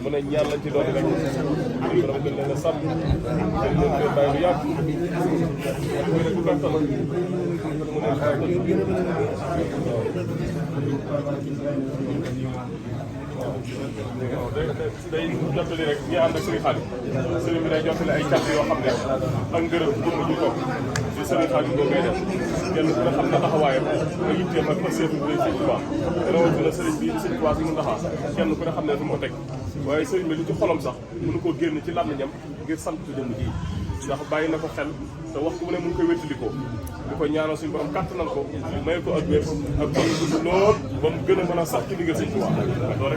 mu ne ñaan lañ ci doon rek borom gën leen a sàmm gën leen bàyyi lu yàgg mu ne ku gàttal mu day jottali rek ñi ànd ak Serigne Khadim Serigne bi day jottali ay càtt yoo xam ne ak ngërëm jëmm ju toog ci Serigne Khadim boo koy def kenn ku ne xam na taxawaayam nga yitteem ak pasteefam bi Serigne Touba rawatina Serigne bi Serigne Touba bi mu ndaxaa kenn ku ne xam ne fu mu ko teg waaye Serigne bi li ci xolam sax mënu koo génn ci làmmiñam ngir sant jëmm ji ndax bàyyi na ko xel te waxtu bu ne mu ngi koy wéttalikoo di ko ñaanal suñu borom kàttanal ko may ko ak wér ak fan gudd lool ba mu gën a mën a sax ci ndigal Serigne Touba